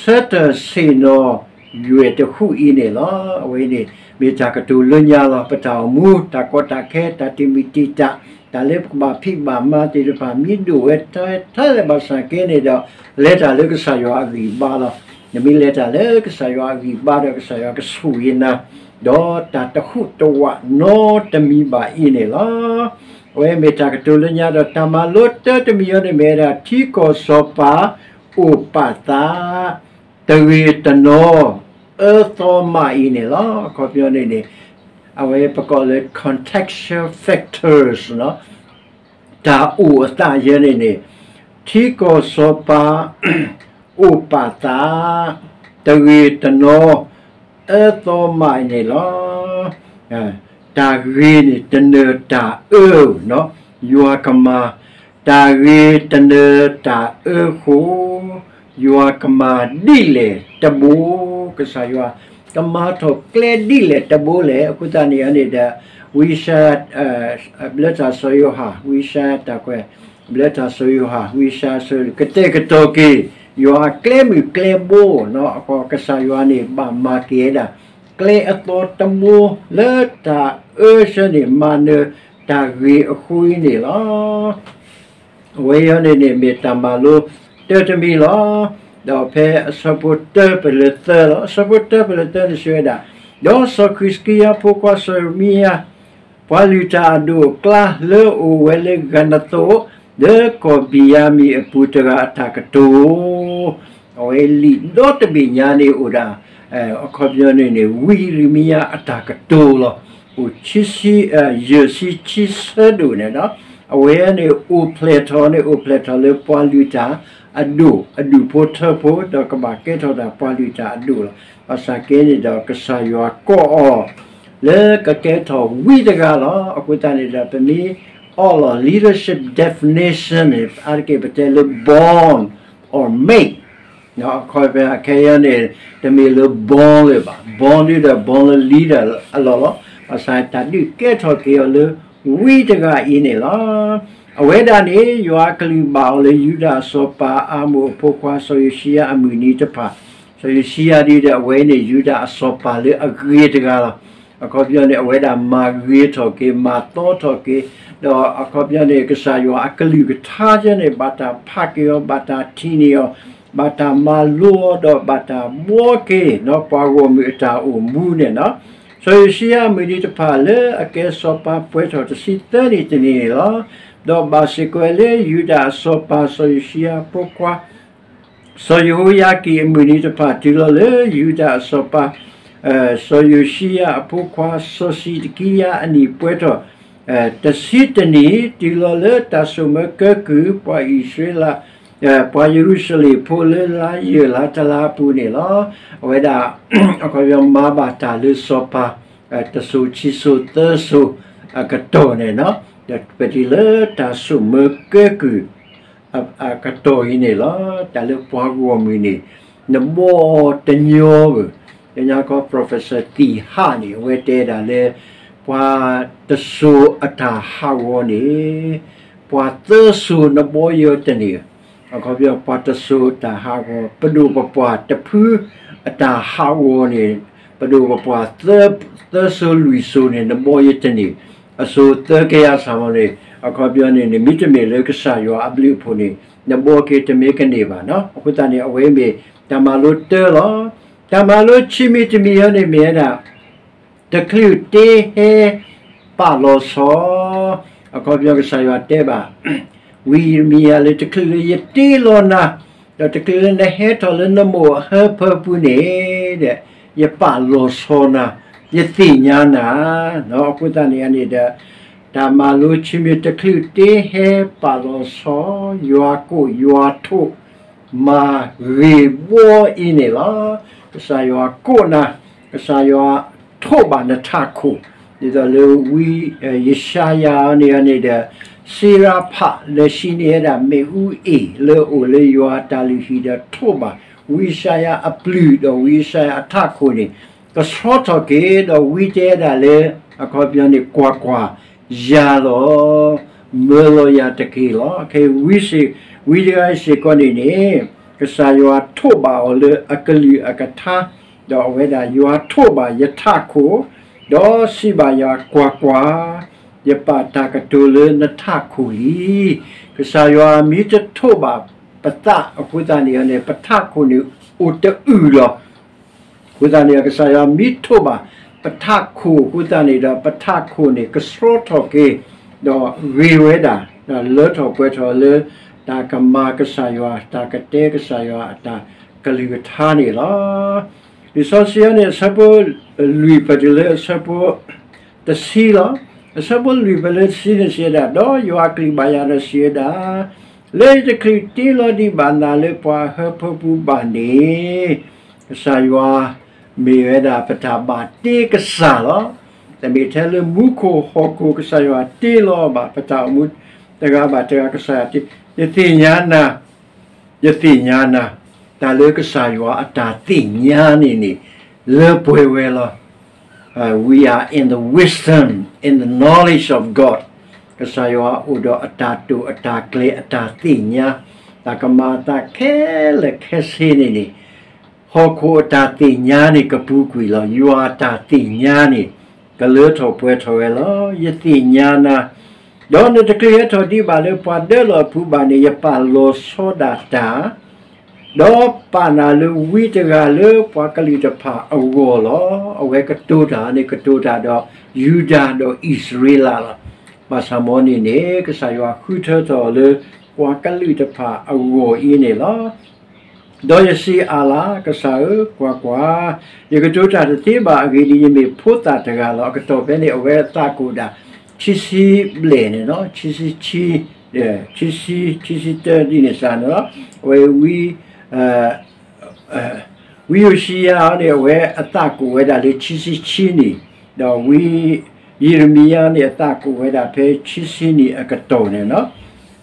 ဆၢထၢၣ်ဆ့ၣ်နီၤ ယွဲၢ်တဟူးအံၤန့ၣ်လီၤ. အဝဲန့ၣ် မ့ၢ်တၢ်ကတိၤလၢညါလီၤ. ပတၢ်အိၣ်မူ တၢ်ကီတၢ်ခဲ တၢ်တမံၤတံာ်တာ် တၢ်လၢပကဘၣ်ဖံးဘၣ်မၤသ့ၣ်တဖၣ် မ့ၢ်ဒိၣ်ဝဲထဲထဲလဲၣ်ဘၣ်ဆၣ်က့န့ၣ်ဒီး လဲၤတၢ်လၢကစၢ်ယွၤအဂံၢ်ဘါလီၤ. နမ့ၢ်လဲၤတၢ်လၢကစၢ်ယွၤအဂံၢ်ဘါဒီး ကစၢ်ယွၤကဆိၣ်ဂ့ၤနၤ ဒီးတၢ်တဟူးတဝးနီတမံၤဘၣ်အံၤန့ၣ်လီၤ. အဝဲမ့ၢ်တၢ်ကတိၤလၢညါဒီး တၢ်မၤလိတၢတမံၤအံၤန့ၣ်မ့ၢ်ဝဲဒၣ် ထံကီၢ်စီၤပၤ အိၣ်ပာ်သး တဂ့ၤတနီၤ အၢသီမးအံၤန့ၣ်လီၤ. အခီပညီန့ၣ်န့ၣ် အဝဲပကိးလၢ contextual factors တၢ်အိၣ်အသးယဲန့ၣ်န့ၣ် ထံကီၢ်စီၤပၤ အိၣ်ပာ်သး တဂ့ၤတနီၤ အၢသီမးအံၤန့ၣ်လီၤ. တၢ်ဂ့ၤန့ၣ် တနၢၤတၢ်အၢ ယွၤကမၤ, တၢ်ဂ့ၤတနၢၤတၢ်အၢဃိ, ယွၤကမၤဒ်လဲၣ်တဘိ, ကစၢ်ယွၤကမၤထီၣ်ကျဲဒ်လဲၣ်တဘိလဲၣ်. အဃိသတးန့ၣ်န့ၣ်ဒီး ဝံယၡါယၤ ဘျၢတၢ်စီၤယိၤဟၣ်, ဝံယၡါယၤတၢ်ကွဲး, ဘျၢတၢ်စီၤယိၤဟၣ်, ဝံယၡါယၤ ကတဲာ်ကတီၤက့ၤ ယွၤအကျဲမုၢ်ကျဲဘိ, ကစၢ်ယွၤန့ၣ် ဘၣ်မၤက့ၤဝဲဒၣ် ကျဲအသီတဘိ လၢတၢ်အၢဆၢန့ၣ် မၤနၢၤတၢ်ဂ့ၤအဃိအံၤန့ၣ်လီၤ. အဝဲအံၤန့ၣ်န့ၣ် မ့ၢ်တၢ်မၤလိတၢတမံၤလီၤ. ဒီးဖဲအဆၢဖိတၢပလၢာ်သၢလီၤ. အဆၢဖိတၢပလၢာ်သၢန့ၣ်စံးဝဲဒၣ်, ဒီးစီၤခံးစကံယၤဖိခွါစီၤယံးရမံယၤ ပှၤလုၢ်တၢ်အဒိၣ်အကျါလၢအအိၣ်ဝဲလၢဂၤနသိး လၢကီၢ်ဘ့ၣ်ယၤမံၣ်အပူၤတဂၤအတၢ်ကတိၤ, အဝဲလံာ်ဒီတဘ့ၣ်ညါန့ၣ်အိၣ်ဒၣ် အခီပညီန့ၣ်န့ၣ် ဝံယံးရမံယၤအတၢ်ကတိၤလီၤ. အိၣ်ဆံဆံ ယဲၢ်ဆံဆံဆၢဒိၣ်န့ၣ်လီၤ. အဝဲန့ၣ်အိၣ်ဖျဲၣ်ထီၣ်န့ၣ် အိၣ်ဖျဲၣ်ထီၣ်လၢပှၤလုၢ်တၢ်အဒိၣ် အဒူၣ်ဖိထၢဖိ ဒီးကဘၣ်ကဲထီၣ်တၢ်ပှၤလုၢ်တၢ်အဒိၣ်လီၤ. ဘၣ်ဆၣ်က့န့ၣ်ဒီး ကစၢ်ယွၤကိးအီၤ လၢကကဲထီၣ်ဝံတဂၤလီၤ. အဃိသတးန့ၣ်ဒီး ပမ့ၢ်အီၣ်လီၤ leadership definition န့ၣ် အါတက့ၢ်ပတဲလၢ born or made အခီပညီခဲအံၤန့ၣ် တမ့ၢ်လၢ born လၢၤဘၣ်. born ဒ်ဒီး born လၢ leader အလီၢ်လီၤ. ဘၣ်ဆၣ်တၢ်ဒုးကဲထီၣ်က့ၤအီၤလၢဝံတဂၤအံၤန့ၣ်လီၤ. အဝဲဒၣ်န့ၣ် ယွၤအကလုၢ်ဘၣ်အီၤလၢယူဒၤအစီၤပၤ အၤမိၣ်အဖိခွါ စီၤယိၤၡံယၤအမုၢ်နံၤတဖၣ်, စီၤယိၤၡံယၤဒ်ဒီး အဝဲန့ၣ် ယူဒၤအစီၤပၤလၢအဂ့ၤတဂၤလီၤ. အခီပညီန့ၣ် အဝဲဒၣ်မၤဂ့ၤထီၣ်က့ၤ မၤသီထီၣ်က့ၤ, ဒီးအခီပညီန့ၣ် ကစၢ်ယွၤအကလုၢ်ကထါကဲန့ၣ် ဘၣ်တၢ်ဖးက့ၤအီၤ, ဘၣ်တၢ်ထံၣ်န့ၢ်အီၤ, ဘၣ်တၢ်မၤလိအီၤ ဒီးဘၣ်တၢ်ဘှီက့ၤ ပှၤဂီၢ်မုၢ်အတၢ်အိၣ်မူန့ၣ်လီၤ. စီၤယိၤၡံယၤအမုၢ်နံၤတဖၣ်လၢအကဲစီၤပၤပှဲၤထီၣ်တဆံသၢနံၣ်တနံၣ်န့ၣ်လီၤ. ဒီးဘၣ်စ့ၢ်ကီးလၢယူဒၤအစီၤပၤ စီၤယိၤၡံယၤအဖိခွါ စီၤယဟိယၤကံၣ်အမုၢ်နံၤတဖၣ် တုၤလီၤလၢယူဒၤအစီၤပၤ စီၤယိၤၡံယၤအဖိခွါ စီၤစံးဒကံယၤအနံၣ်ပှဲၤထီၣ် တဆံတနံၣ် တုၤလီၤလၢတၢ်ဆိၣ်မၢကဲကုၢ် ပှၤအံၣ်စရ့လး ပှၤယရူၤၡလ့ၣ်ဖိလၢလါယဲၢ်လါတလါအပူၤန့ၣ်လီၤ. အဝဲဒၣ် အခီပညီမၤဘၣ်တၢ်လၢစီၤပၤ တစိၤခံစိၤသၢစိၤအကတီၢ်န့ၣ်လီၤ. ဒီးပတုၤလၢတၢ်ဆိၣ်မၢကဲကုၢ် အကတီၢ်အံၤန့ၣ်လီၤ. တၢ်လၢပှၤဂီၢ်မုၢ်န့ၣ် နဘှီတညီဘၣ်. လၢညါခီ Professor သံၣ်ဟးန့ၣ် အဝဲတဲဒၣ်လၢ ပှၤတစိၤအတၢ်ဟးဂီၤန့ၣ် ပှၤသၢစိၤနဘှီယဲတန့ၢ်. အခီပညီ ပှၤတစိၤတၢ်ဟးဂီၤ ပဒိၣ်ပပှၢ်တဖုအတၢ်ဟးဂီၤန့ၣ် ပဒိၣ်ပပှၢ် သၢစိၤလွံၢ်စိၤန့ၣ် နဘှီယဲတန့ၢ်. အစိၤသၢကယၤစၢ်မီၤန့ၣ် အခီပညီန့ၣ် နမ့တမ့ၢ်လၢကစၢ်ယွၤအဘျုးအဖှိၣ်န့ၣ် နဘှီက့ၤတမ့ၢ်ကန့ၢ်ဘၣ်. အဃိသတးန့ၣ် အဝဲမ့ၢ်တၢ်မၤလိတၢလီၤ. တၢ်မၤလိခံမံၤတမံၤအံၤန့ၣ်မ့ၢ်ဝဲဒၣ် တချုးတ့ဟဲပာ်လီၤဆီ, အခီပညီကစၢ်ယွၤတဲဘၣ် ဝံယံးရမံယၤလၢ တချုးလၢယတ့လီၤနၤ, ဒီးတချုးလၢနဟဲထီၣ်လၢနမိၢ်အဟၢဖၢပူၤန့ၣ် ယပာ်လီၤဆီနၤ, ယသ့ၣ်ညါနၤ. အဃိသတးန့ၣ်န့ၣ်ဒီး တၢ်မၤလိခံမံၤ တချုးတ့ဟဲပာ်လီၤဆီ ယွၤကိးယွၤထိး မၤဂ့ၤဘှီအံၤန့ၣ်လီၤ. ကစၢ်ယွၤကိးနၤ, ကစၢ်ယွၤထိးဘၣ်နထးခိၣ်, ဒ်သိးလၢဝံယၡါယၤန့ၣ်န့ၣ်ဒီး စ့ရဖးလၢစံးန့ၢ်ဝဲဒၣ် မ့ၣ်အူအ့ၣ်လၢအအိၣ်လၢယွၤအတၢ်လုၢ်ဟံၣ်ဒီးထိးဘၣ် ဝံယၡါယၤအပျုၢ်ဒီးဝံယၡါယၤအထးခိၣ်န့ၣ် ကဆှီထီၣ်က့ၤ ဒီးဝံတဲဒၣ်လၢ အခီပညီန့ၣ် ကွၢ်ကွၢ်, ယၤလီၤ, မၢလီၤယၤတက့ၢ်လီၤ. ခဲအံၤ ဝံတဂၤအံၤစ့ၢ်ကီးန့ၣ်န့ၣ် ကစၢ်ယွၤထိးဘၣ်အီၤလၢအကလုၢ်အကထါ, ဒီးအဝဲဒၣ်ယွၤထိးဘၣ်ယထးခိၣ်, ဒီးစံးဘၣ်ယၤ ကွၢ်ကွၢ်, ယပာ်တၢ်ကတိၤလၢနထးခိၣ်လံ. ကစၢ်ယွၤမ့ၢ်တထိးဘၣ်ပသးအဃိသတးန့ၣ် ပထးခိၣ်န့ၣ်အိၣ်တအုၣ်လီၤ. အဃိသတးန့ၣ် ကစၢ်ယွၤမ့ၢ်ထိးဘၣ်ပထးခိၣ်အဃိသတးန့ၣ်ဒီး ပထးခိၣ်န့ၣ်ကဆှီထီၣ်က့ၤ, ဒီးဂ့ၤဝဲဒၣ်, လၢထီၣ်ပှဲၤထီၣ်လၢ တၢ်ကမၤကစၢ်ယွၤ တၢ်ကတဲကစၢ်ယွၤအတၢ်ကလုၢ်ကထါန့ၣ်လီၤ. လံာ်စီဆှံအံၤန့ၣ် အဆၢဖိလွံၢ်ပတုၤလၢအဆၢဖိ တဆံလီၤ. အဆၢဖိလွံၢ်ပတုၤလၢတဆံန့ၣ်စံးဝဲဒၣ်, ဒီးယွၤအကလုၢ်ဘၣ်ယၤဒီးစံးဝဲဒၣ်, လၢယတချုးတ့လီၤဒံးဘၣ်နၤလၢပှၤအဟၢဖၢပူၤဘၣ်န့ၣ်, ကစၢ်ယွၤမ့ၢ်ဝဲဒၣ်ပတၢ်ဘၣ်တ့ကစၢ်လီၤ. တမ့ၢ်ထဲလၢမူခိၣ်ဟီၣ်ခိၣ်ကစၢ်ယွၤတ့လီၤဘၣ် ပတၢ်အိၣ်မူတဂၤဘၣ်တဂၤကစၢ်ယွၤတ့, ယသ့ၣ်ညါနၤ, ယသ့ၣ်ညါနၤ, တၢ်လၢကစၢ်ယွၤအတၢ်သ့ၣ်ညါန့ၣ်န့ၣ် လၢပှဲၤဝဲလီၤ. We are in the wisdom, in the knowledge of God. ကစၢ်ယွၤအိၣ်ဒီးအတၢ်တိာ်အတၢ်ကျဲၤအတၢ်သ့ၣ်ညါ, တၢ်ကမၤအသးခဲလၢာ်ခဲဆ့န့ၣ်န့ၣ် ဟီၣ်ခိၣ်အတၢ်သ့ၣ်ညါန့ၣ်ကပူၤကွံာ်လီၤ. ယွၤအတၢ်သ့ၣ်ညါန့ၣ် ကလၢထီၣ်ပှဲၤထီၣ်ဝဲလီၤ. ယသ့ၣ်ညါနၤ, ဒီးနတချုးဟဲထီၣ်ဒံးဘၣ်လၢပှၤဒၢလီၤအပူၤဘၣ်န့ၣ် ယပာ်လီၤဆီဒၣ်တၢ် ဒီးပာ်နၤလၢဝံတဂၤလၢပှၤကလုာ်တဖၣ်အဂီၢ်လီၤ. အဝဲကတိၤတၢ်န့ၣ် ကတိၤတၢ်ဒီးယူဒၤဒီးအံၣ်စရ့လးလီၤ. ဘၣ်ဆၣ်မ်န့ၣ်န့ၣ် ကစၢ်ယွၤဃုထၢထီၣ်လၢပှၤကလုာ်တဖၣ်အဂီၢ်အံၤန့ၣ်လီၤ. ဒီးယစံးအၣ်လၢ်, ကစၢ်ဧၢ, ကွၢ်ကွၢ်, ယကတိၤတၢ်တသ့ဘၣ်, အဂ့ၢ်ဒ်အံၤ, ယမ့ၢ်ဖိသၣ်တဂၤလီၤ. အကတီၢ်ဖဲန့ၣ် အဝဲသးကအိၣ်ဒၣ် ခံဆံဘျဲၣ်န့ၣ်လီၤ, ခံဆံခံ, ခံဆံ, ခံဆံတၢဒ်န့ၣ်စ့ၢ်န့ၣ်လီၤ. အဝဲဝံ ဝံယိၤၡံယၤန့ၣ် အဝဲအသးကိးဝဲဒၣ်လၢခံဆံခံနံၣ်, ဒီးဝံယံးရမံယၤန့ၣ် အသးကိးဝဲဒၣ်ဖဲခံဆံနံၣ်အကတီၢ်န့ၣ်လီၤ.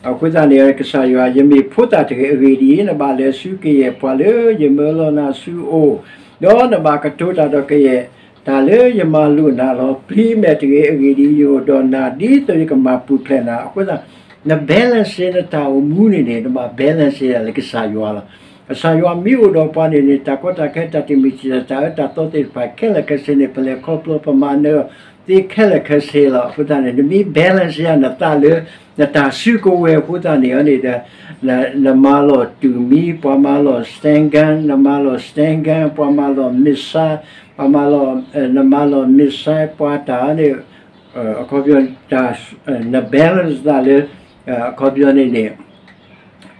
အဃိသတးန့ၣ် ကစၢ်ယွၤ ယမ့ၢ်ဖိသၣ်တဂ့ၤ, အဂ့ၢ်ဒ်အံၤ, နဘၣ်လဲၤဆူကယဲၢ်ပှၤလၢယမၢလီၤနၤဆူအအိၣ်, ဒီးနဘၣ်ကတိၤတၢ်ဒီးကယဲၢ်တၢ်လၢယမၤလိာ်နၤလီၤ. ပျံၤမဲာ်တဂ့ၤ, အဂ့ၢ်ဒ်အံၤ, ယအိၣ်ဒီးနၤ ဒ်သိးယကမၤပူၤဖျဲးနၤ. အဃိသတး န balance နတၢ်အိၣ်မူန့ၣ်န့ၣ် နဘၣ် balance ဒၣ်လၢကစၢ်ယွၤလီၤ. ကစၢ်ယွၤမ့ၢ်အိၣ်ဒီးပှၤန့ၣ်န့ၣ် တၢ်ကီတၢ်ခဲ တၢ်တမံၤတမံၤ တၢ်အၢတၢ်သီသ့ၣ်တဖၣ်ခဲလၢာ်ခဲဆ့န့ၣ် ပလဲၤခီဖျိပမၤနၢၤသ့ခဲလၢာ်ခဲဆ့လီၤ. အဃိသတးန့ၣ် နမ့ၢ် balance နသးလၢ နတၢ်စုကဝဲၤအဃိသတးန့ၣ်န့ၣ်ဒီး နမၤလီၤတူၢ်မံ ပှၤမၤလီၤ stand gun, နမၤလီၤ stand gun, ပှၤမၤလီၤ missile, ပှၤမၤလီၤ နမၤလီၤ missile ပှၤတၢ်န့ၣ် အခီပညီ န balance သးလၢ အခီပညီန့ၣ်န့ၣ်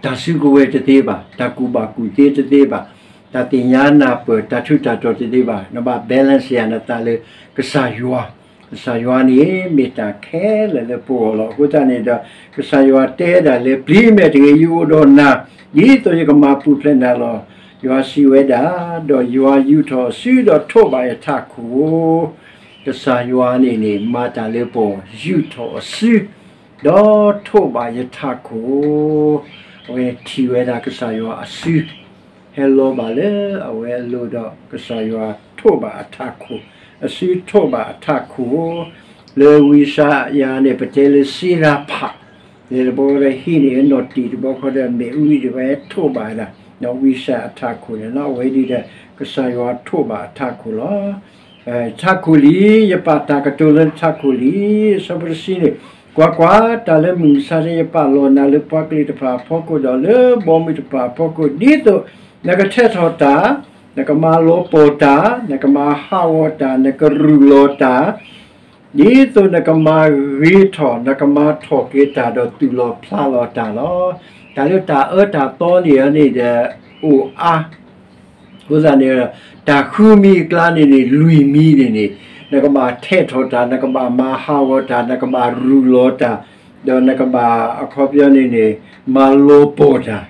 တၢ်စုကဝဲၤတသ့ဘၣ်, တၢ်ကူၣ်ဘၣ်ကူၣ်သ့တသ့ဘၣ်, တၢ်သ့ၣ်ညါနၢ်ပၢၢ် တၢ်ထူးတၢ်တီၤတသ့ဘၣ်, နဘၣ် balance နသးလၢကစၢ်ယွၤ. ကစၢ်ယွၤန့ၣ် မ့ၢ်တၢ်ခဲလၢာ်လၢပဂီၢ်လီၤ. အဃိသတးန့ၣ်ဒီး ကစၢ်ယွၤတဲဒၣ်လၢ ပျံၤမဲာ်တဂ့ၤ, ယအိၣ်ဒီးနၤ, ဒ်သိးယကမၤပူၤဖျဲးနၤလီၤ. ယွၤစံးဝဲဒၣ်, ဒီးယွၤယူာ်ထီၣ်အစုဒီးထိးဘၣ်ယထးခိၣ် ကစၢ်ယွၤန့ၣ်န့ၣ် မၤတၢ်လၢပဂီၢ် ယူာ်ထီၣ်အစု, ဒီးထိးဘၣ်ယထးခိၣ်. အဝဲထံၣ်ဝဲဒၣ်ကစၢ်ယွၤအစု ဟဲလီၤဘၣ်လၢအဝဲအလိၤဒီး ကစၢ်ယွၤထိးဘၣ်အထးခိၣ်, အစုထိးဘၣ်အထးခိၣ်. လၢဝံယၡါယၤန့ၣ် ပတဲလၢစ့ရၤဖး လၢတဘျီဒီးဟံးန့ၢ်အနီၢ်တံၢ် တဘျီဃီဒီးမ့ၣ်အူအံၤတဘၣ်ဟဲထိးဘၣ်ဝဲဒၣ် ဝံယၡါယၤအထးခိၣ်န့ၣ်လီၤ. အဝဲဒ်ဒီး ကစၢ်ယွၤထိးဘၣ်အထးခိၣ်လီၤ. ထးခိၣ်လံ, ယပာ်တၢ်ကတိၤလၢနထးခိၣ်လံ. အဆၢဖိတဆံန့ၣ်, ကွၢ်ကွၢ်, တၢ်လၢမုၢ်မဆါတနံၤ ယပာ်လီၤနၤလၢပှၤကလုာ်တဖၣ်အဖီခိၣ်ဒီးလၢဘီမုၢ်တဖၣ်အဖီခိၣ်, ဒ်သိးနကထဲးထီၣ်တၢ်, နကမၤလီၤပှီၢ်တၢ်, နကမၤဟးဂီၤတၢ်, နကရူၢ်လီၤတၢ် ဒ်သိးနကမၤဂ့ၤထီၣ် နကမၤထီၣ်က့ၤတၢ်ဒီးသူၣ်လီၤဖျးလီၤတၢ်လီၤ. တၢ်လၢတၢ်အၢတၢ်သီန့ၣ်န့ၣ်ဒီး အိၣ်အါ, အဃိသတးန့ၣ် တၢ်ဃုမံၤအကျါန့ၣ်န့ၣ် လွံၢ်မံၤန့ၣ်န့ၣ် နကဘၣ်ထဲးထီၣ်တၢ်, နကဘၣ်မၤဟးဂီၤတၢ်, နကဘၣ်ရူၢ်လီၤတၢ်, ဒီးနကဘၣ်အခီပညီန့ၣ်န့ၣ် မၤလီၤပှီၢ်တၢ်.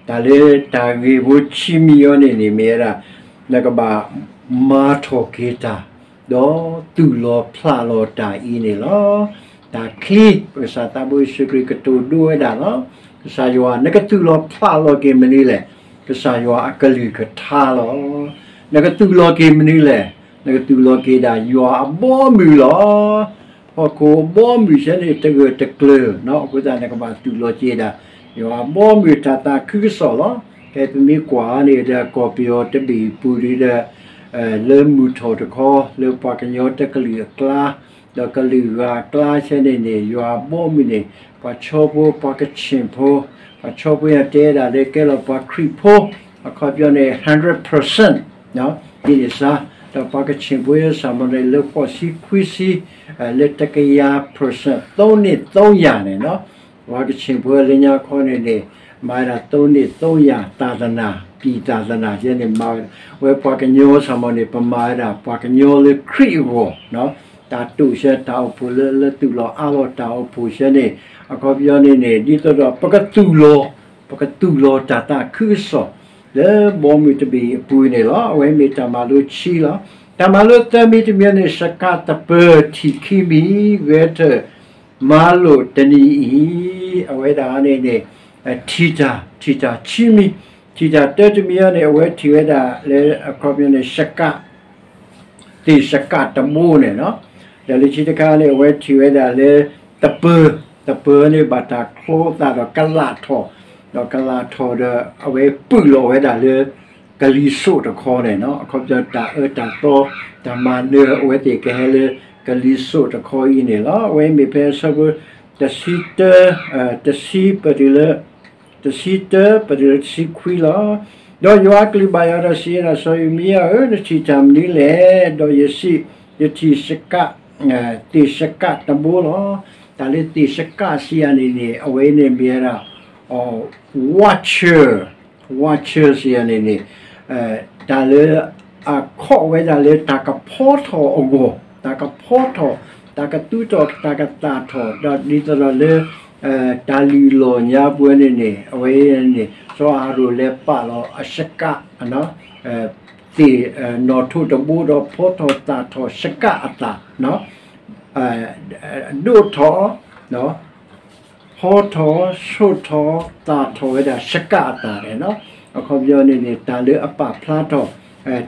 တၢ်လၢတၢ်ဂ့ၢ်ဖိခံမံၤအံၤန့ၣ်န့ၣ် မ့ၢ်ဝဲဒၣ် နကဘၣ်မၤထီၣ်က့ၤတၢ် ဒီးသူၣ်လီၤဖျးလီၤတၢ်အံၤန့ၣ်လီၤ. တၢ်ချံ ပကစၢ်သးဘိယ့ၣ်ၡူးခရံာ်ကတိၤဒိဝဲဒၣ်လီၤ. ကစၢ်ယွၤ နကသူၣ်လီၤဖျးလီၤက့ၤမနုၤလဲၣ်. ကစၢ်ယွၤအကလုၢ်ကထါလီၤ. နကသူၣ်လီၤက့ၤမနုၤလဲၣ်. နကသူၣ်လီၤက့ၤဒၣ်ယွၤအဘီအမုၢ်လီၤ. ဟီၣ်ခိၣ်အဘီအမုၢ်ဆဲန့ၣ် တဂၢၢ်တကျၢၤနီၤ, အဃိသတးနကဘၣ်သူၣ်လီၤက့ၤဒၣ် ယွၤအဘီအမုၢ်တၢ်သးခုကစီၣ်လီၤ. ဖဲပမ့ၢ်ကွၢ်န့ၣ်ဒီး ကီၢ်ပယီၤတဘ့ၣ်အပူၤဒီး လၢမုၢ်ထီၣ်တခီ လၢပှၤကညီတကလုာ်အကျါ ဒီးကလုာ်ဂၤအကျါဆဲန့ၣ်န့ၣ် ယွၤအဘီအမုၢ်န့ၣ် ပှၤဆီဖိ ပှၤကဆ့ၣ်ဖိ ပှၤဆီဖိယတဲဒၣ်လၢကဲလီၤပှၤခရံာ်ဖိ အခီပညီန့ၣ် hundred percent ဒ်န့ၣ်စါ, ဒီးပှၤကဆ့ၣ်ဖိယဲစၢ်မီၤန့ၣ် လၢဃိးဆံခွံဆံ လၢတကယၤ percent သုံးနှစ်သုံးရာန့ၣ်နီၤ, ပှၤကဆ့ၣ်ဖိလၢညါခီန့ၣ်န့ၣ် မၤဝဲဒၣ် သုံးနှစ်သုံးရာ သာသနာ ပြည်သာသနာ ယဲန့ၣ်မၤဝဲဒၣ်, ဝဲပှၤကညီစၢ်မီၤန့ၣ် ပမၤဝဲဒၣ် ပှၤကညီလၢခရံာ်အဂီၢ်, တၢ်တိာ်ဆဲ တၢ်အိၣ်ဖှိၣ်လၢ လၢသူၣ်လီၤအါလီၤတၢ်အိၣ်ဖှိၣ်ဆဲန့ၣ်, အခီပညီန့ၣ်န့ၣ် ဒ်သိးဒီး ပကသူၣ်လီၤ ပကသူၣ်လီၤတၢ်သးခုကစီၣ် လၢဘီမုၢ်တဘ့ၣ်အပူၤန့ၣ်လီၤ. အဝဲမ့ၢ်တၢ်မၤလိခံလီၤ. တၢ်မၤလိသၢမံၤတမံၤန့ၣ် စကးတပၢၢ်ထံၣ်ခံမံၤ ဂဲၤထၢၣ်မၤလိာ်တနံၤအံၤ, အဝဲဒၣ်န့ၣ်န့ၣ် ထံၣ်တၢ် ထံၣ်တၢ်ခံမံၤ, ထံၣ်တၢ်တၢတမံၤန့ၣ် အဝဲထံၣ်ဝဲဒၣ်လၢအခီပညီန့ၣ် စကး သ့ၣ်စကးတဘိန့ၣ်နီၤ, ဒီးလၢခံတခါန့ၣ် အဝဲထံၣ်ဝဲဒၣ်လၢ တပၢၢ်, တပၢၢ်န့ၣ်ဘၣ်တၢ်ချီသးဒီးကလးထီၣ်, ဒီးကလးထီၣ်ဒီး အဝဲပုၢ်လီၤဝဲဒၣ်လၢ ကလံၤစိးတခီန့ၣ်နီၤ, အခီပညီတၢ်အၢတၢ်သီ တၢ်မၤနၢၤအဝဲသ့ၣ်ကဟဲလၢ ကလံၤစိးတခီအံၤန့ၣ်လီၤ. အဝဲမ့ၢ်ဖဲအဆၢဖိ တဆံတၢ, တဆံပတုၤလၢ တဆံတၢ ပတုၤလၢတဆံခွံလီၤ. ဒီးယွၤအကလုၢ်ဘၣ်ယၤဒီးစံးဝဲဒၣ်, စီၤယံးရမံယၤဧၢ, နထံၣ်တၢ်မနုၤလဲၣ်. ဒီးယစံး, ယထံၣ်စကး, သ့ၣ်စကးတဘိလီၤ. တၢ်လၢသ့ၣ်စကးစံးယၤန့ၣ်န့ၣ် အဝဲန့ၣ်မ့ၢ်ဝဲဒၣ် watcher, watcher စံးယၤန့ၣ်န့ၣ် တၢ်လၢအခီၣ်ဝဲဒၣ်လၢတၢ်ကဖီထီၣ်အဂီၢ်, တၢ်ကဖီထီၣ် တၢ်ကသူထီၣ်တၢ်ကသၣ်ထီၣ် ဒီးဒ်သိးဒီးလၢ တၢ်လုၢ်လီၢ်ညါပူၤန့ၣ်န့ၣ် အဝဲန့ၣ် စီၤအၤဟရိၣ်လဲၤပာ်လီၤအစကး သ့ၣ်နီၣ်ထိးတဘိဒီးဖီထီၣ်သၣ်ထီၣ်စကးအသၣ် ဒိၣ်ထီၣ် ဖီထီၣ် ဆိၣ်ထီၣ် သၣ်ထီၣ်ဝဲဒၣ်စကးအသၣ်န့ၣ်လီၤ. အခီပညီန့ၣ်န့ၣ် တၢ်လၢအပာ်ဖျါထီၣ်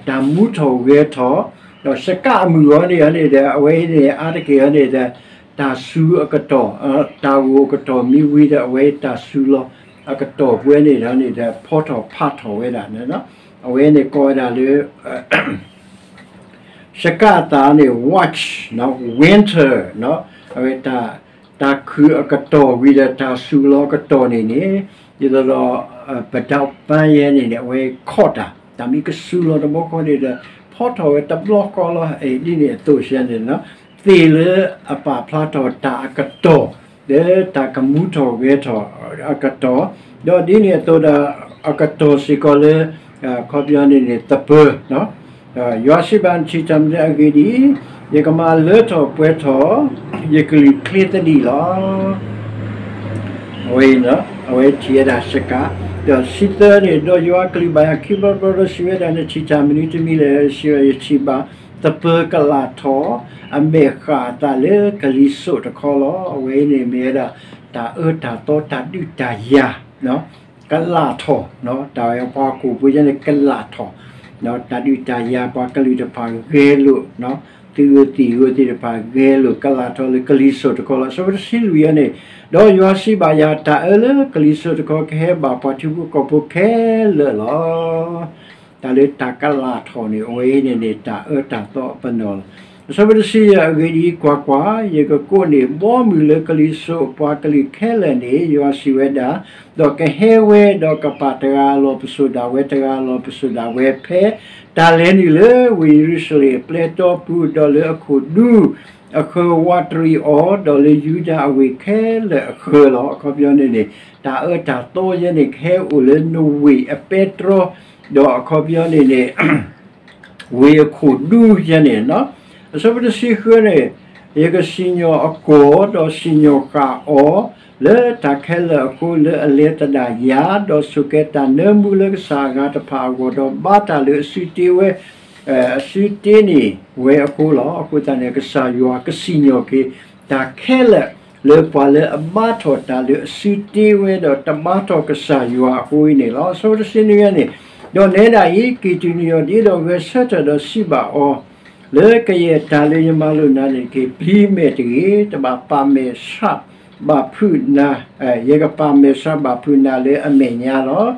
တၢ်မူထီၣ်ဂဲၤထီၣ် ဒီးစကးအမုၢ်ဂီၤန့ၣ်န့ၣ်ဒီး အဝဲအံၤန့ၣ် အါတက့ၢ်အံၤန့ၣ်ဒီး တၢ်စူၤအကတီၢ် တၢ်ဂိၢ်အကတီၢ်မ့ၢ်ဝံၤဒီး အဝဲတၢ်စူၤလီၤအကတီၢ်ပှဲၤန့ၣ်ဒီးန့ၣ်ဒီး ဖီထီၣ်ဖးထီၣ်ဝဲဒၣ်န့ၣ်လီၤ. အဝဲန့ၣ်ကိးဝဲဒၣ်လၢ စကးအသၣ်န့ၣ် March, winter, အဝဲ တၢ်ခုၣ်အကတီၢ်ဝံၤဒီးတၢ်စူၤလီၤအကတီၢ်န့ၣ်န့ၣ် ဒ်သိးဒီး ပဒးပၢ်ယဲန့ၣ်န့ၣ် အဝဲခီၣ်တၢ် တၢ်မ့ၢ်ကစူၤလီၤတဘျီဃီန့ၣ်ဒီး ဖီထီၣ်ဝဲတဘျီဃီလီၤ. ဒ်န့ၣ်အသိးစဲန့ၣ် သ့ၣ်လၢအပာ်ဖျါထီၣ်တၢ်အကတီၢ် လၢတၢ်ကမူထီၣ်ဂဲၤထီၣ်အကတီၢ်, ဒီးဒ်န့ၣ်အသိးဒီး အကတီၢ်စ့ၢ်ကီးလၢ အခီပညီန့ၣ်န့ၣ် သပၢၤ ယွၤစံးဘၣ် နထံၣ်တၢ်မနုၤအဂ့ၢ်ဒ်အံၤ, ယကမၤလၢထီၣ်ပှဲၤထီၣ် ယကလုၢ်ချ့သဒံးလီၤ. အဝဲ အဝဲထံၣ်ဝဲဒၣ်စကး, ဒီးဆံသၢန့ၣ် ဒီးယွၤအကလုၢ်ဘၣ်ယၤခံဘျီတဘျီဒီးစံးဝဲဒၣ် နထံၣ်တၢ်မနုၤတမံၤလဲၣ်. စံးဝဲ ယထံၣ်ဘၣ်သပၢၤကလာ်ထီၣ် အမဲာ်ဃာ်အသးလၢကလံၤစိးတခီလီၤ. အဝဲအံၤန့ၣ်မ့ၢ်ဝဲဒၣ် တၢ်အၢတၢ်သီတၢ်ဒုးတၢ်ယၤ ကလာ်ထီၣ်, တၢ်ဝဲပှၤဟီၣ်ခိၣ်ဖိယဲန့ၣ် ကလာ်ထီၣ်, တၢ်ဒုးတၢ်ယၤ ပှၤကလုာ်တဖၣ်ဂဲၤလိာ်, သုးဂ့ၤသံၣ်ဂ့ၤသ့ၣ်တဖၣ်ဂဲၤလိာ် ကလာ်ထီၣ်လၢကလံၤစိးတခီလီၤ. အဆၢဖိတဆံလွံၢ်အံၤန့ၣ်, ဒီးယွၤစံးဘၣ်ယၤ တၢ်အၢလၢကလံၤစိးတခီကဟဲဘၣ်ပှၤထံဖိကီၢ်ဖိခဲလၢာ်လီၤ. တၢ်လၢတၢ်ကလာ်ထီၣ်န့ၣ် အဝဲအံၤန့ၣ်န့ၣ် တၢ်အၢတၢ်သီအပနီၣ်လီၤ. အဆၢဖိတဆံယဲၢ်အဂ့ၢ်ဒ်အံၤ, ကွၢ်ကွၢ်, ယကကိးန့ၢ်ဘီမုၢ်လၢကလံၤစိးအပှၤကလုာ်ခဲလၢာ်န့ၣ် ယွၤစံးဝဲဒၣ်, ဒီးကဟဲဝဲဒီးကပာ်တဂၤအလီၢ်ပစိာ်ဒၣ်ဝဲ တဂၤအလီၢ်ပစိာ်ဒၣ်ဝဲဖဲ တၢ်လဲၤနုာ်လၢဝ့ၢ်ယရူၤၡလ့ၣ်အပျဲၢ်တီပူၤ, ဒီးလၢအခိၣ်ဒူအဃၢၤဝးတရံးအီၤ, ဒီးလၢယူဒၤအဝ့ၢ်ခဲလၢာ်အဃၢၤလီၤ. အခီပညီန့ၣ်န့ၣ် တၢ်အၢတၢ်သီယဲန့ၣ် ကဟဲအိၣ်လၢနဝ့ၢ်အပဲတြီ, ဒီးအခီပညီန့ၣ်န့ၣ် ဝ့ၢ်အခိၣ်ဒူယဲန့ၣ်လီၤ. အဆၢဖိတဆံဃုန့ၣ်, ယကစံၣ်ညီၣ်အကီၢ်, ဒီးစံၣ်ညီၣ်ဃာ်အီၤ လၢတၢ်ခဲလၢာ်အဃိ, လၢအလဲၤသဒၣ်ယၤ, ဒီးဆိၣ်ကဲၤတၢ်နၢမူလၢကစၢ်အဂၤတဖၣ်အဂီၢ်, ဒီးဘါတၢ်လၢအစုတ့ဝဲ အစုတ့န့ၢ်ဝဲအဃိလီၤ. အဃိသတးန့ၣ် ကစၢ်ယွၤကစံၣ်ညီၣ်က့ၤ တၢ်ခဲလၢာ် လၢပှၤလၢအဘါထီၣ်တၢ်လၢအစုတ့ဝဲဒီးတဘါထီၣ်ကစၢ်ယွၤအဃိအံၤန့ၣ်လီၤ. အဆၢဖိတဆံနွံန့ၣ်, ဒီးနဲဒၣ်အံၤ ကံၢ်တံၢ်နံၣ်အီၤဒ်ဒီးဂဲၤဆၢထၢၣ်ဒီးစံးဘၣ်အီၤ, လၢကယဲၢ်တၢ်လၢယမၤလိာ်နၤန့ၣ်တက့ၢ်. ပျံၤမဲာ်တဂ့ၤ, တဘၣ်ပာ်မဲာ်ဆှးဘၣ်ဖုးနၤ, ယကပာ်မဲာ်ဆှးဘၣ်ဖုးနၤလၢအမဲာ်ညါလီၤ.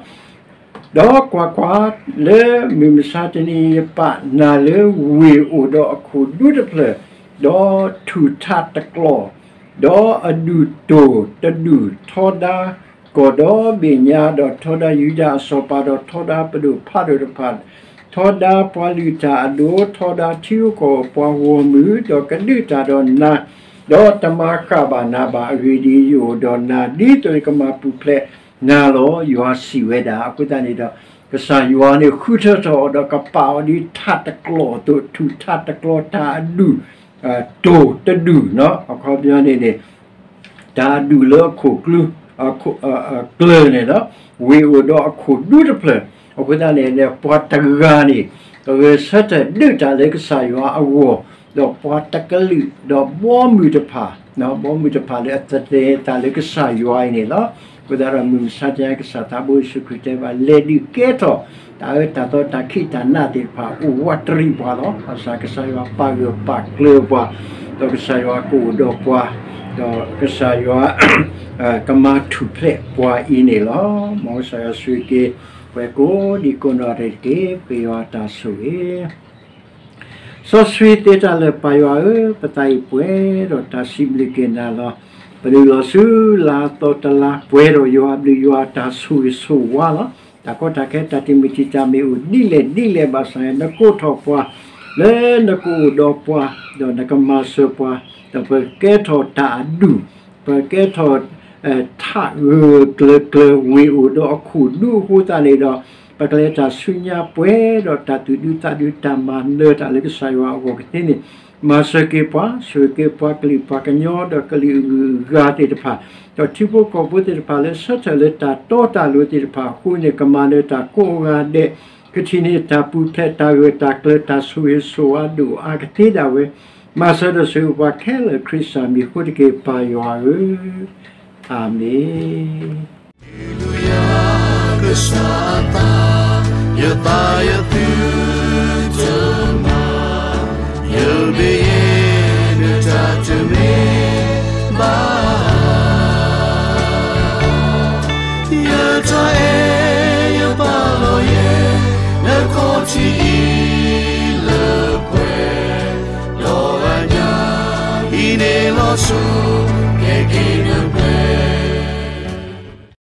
ဒီးကွၢ်ကွၢ်, လၢမုၢ်မဆါတနံၤအံၤ ယပာ်နၤလၢဝ့ၢ်အိၣ်ဒီးအခိၣ်ဒူတဖျၢၣ်, ဒီးထူၣ်ထးတကျီၢ်, ဒီးအဒူၣ်တိၢ်တဒူၣ်, ထီဒါကီၢ်ဒီဘ့ၣ်ညါ, ဒီးထီဒါယူဒၤအစီၤပၤ, ဒီးထီဒါပဒိၣ်ဖးဒိၣ်တဖၣ်, ထီဒါပှၤလုၢ်တၢ်အဒိၣ်, ထီဒါထံဂုၤကီၢ်ဂၤပှၤဂီၢ်မုၢ်, ဒီးကဒုးတၢ်ဒီးနၤ, ဒီးတမၤဃၣ်ဘၣ်နၤဘၣ်. အဂ့ၢ်ဒ်အံၤ, ယအိၣ်ဒီးနၤ, ဒ်သိးယကမၤပူၤဖျဲးနၤလီၤ. ယွၤစံးဝဲဒၣ်. အဃိသတးန့ၣ်ဒီး ကစၢ်ယွၤန့ၣ်ဃုထၢထီၣ်အီၤဒီးကပာ်အီၤဒ်ထးတကျီၢ်အသိး, ထူၣ်ထးတကျီၢ်, တၢ်အဒူၣ်တိၢ်တဒူၣ်, အခီပညီန့ၣ်န့ၣ် တၢ်အဒူၣ်လၢအခိၣ်ကျူ, ကျၢၢ်န့ၣ်ဒီး ဝ့ၢ်အိၣ်ဒီးအခိၣ်ဒူတဖျၢၣ်. အဃိသတးန့ၣ် ပှၤတဂၤန့ၣ် ကဂဲၤဆၢထၢၣ်ဒုးတၢ်လၢကစၢ်ယွၤအဂီၢ်, ဒီးပှၤတကလုာ်, ဒီးဘီမုၢ်တဖၣ်, ဘီမုၢ်တဖၣ်လၢအသန့ၤအသးလၢကစၢ်ယွၤအံၤန့ၣ်လီၤ. အဃိသတးဒီးမုၢ်မဆါတနံၤ ကစၢ်သးဘိယ့ၣ်ၡူးခရံာ်တဲဘၣ် လဲၤဒုးကဲထီၣ် တၢ်အၢတၢ်သီတၢ်ခံးတၢ်နးသ့ၣ်တဖၣ် အိၣ်ဝးတရံးပှၤလီၤ. ဘၣ်ဆၣ်ကစၢ်ယွၤပာ်ဂၢၢ်ပာ်ကျၢၤပှၤ, ဒီးကစၢ်ယွၤကအိၣ်ဒီးပှၤ, ဒီးကစၢ်ယွၤ ကမၤထူၣ်ဖျဲးပှၤအံၤန့ၣ်လီၤ. မ်ကစၢ်ယွၤဆိၣ်ဂ့ၤက့ၤ ပှၤကိးဒံကိးနီၢ်ဂၤဒဲးတက့ၢ်. ပဃ့ယွၤတၢ်ဆိၣ်ဂ့ၤ စီဆှံသ့တၢ်လၢာ် ပၢ်ယွၤဧၢ, ပသးအံၤပှဲၤဒီးတၢ်စံးဘျုးက့ၤနၤလီၤ. ပဒုးလီၤဆူလါသီတလါ ပှဲၤဒီးယွၤအဘျုးယွၤအတၢ်ဆိၣ်ဂ့ၤဆိၣ်ဝါလီၤ. တၢ်ကီတၢ်ခဲတၢ်တံာ်မုၢ်တံာ်တာ်မ့ၢ်အိၣ်ဒ်လဲၣ်ဒ်လဲၣ်ဘၣ်ဆၣ် နကိးထီၣ်ပှၤ, လၢနကအိၣ်ဒီးပှၤ, ဒီးနကမၤစၢၤပှၤ, ဒီးပကကဲထီၣ်တၢ်အဒူၣ်, ပကကဲထီၣ် ထးဂၢၢ်ကျၢၤကျၢၤ ဝ့ၢ်အိၣ်ဒီးအခိၣ်ဒူအဃိသတးန့ၣ်ဒီး ပကလဲၤတၢ်ဆူညါပှဲၤဒီးတၢ်သူၣ်ဒူသးဒူ တၢ်မၤနၢၤတၢ်လၢကစၢ်ယွၤအဂီၢ်ကသ့န့ၣ် မၤစၢၤက့ၤပှၤ, ဆိၣ်ဂ့ၤက့ၤပှၤကလုာ်ပှၤကညီဒီးကလုာ်အဂုၤအဂၤသ့ၣ်တဖၣ်, ဒီးထံဖိကီၢ်ဖိသ့ၣ်တဖၣ်လၢဆၢထၢၣ်လၢတၢ်တီတၢ်လိၤသ့ၣ်တဖၣ်အဃိန့ၣ် ကမၤနၢၤတၢ်ကိးဂၤဒဲး, ကထံၣ်န့ၢ်တၢ်ပူၤဖျဲးတၢ်ဂၢၢ်တၢ်ကျၢၤတၢ်ဆိၣ်ဂ့ၤဆိၣ်ဝါဒိၣ်အါကသ့ဒၣ်ဝဲ, မၤစၢၤဒီးဆိၣ်ဂ့ၤပှၤခဲလၢာ်ခရံာ်စၢ်မံၤအဃိတက့ၢ် ပၢ်ယွၤဧၢ, အၤမ့ၣ်. Hallelujah, ကစၢ်သး, ယသးယသုတမၤ, ယမ့ၢ်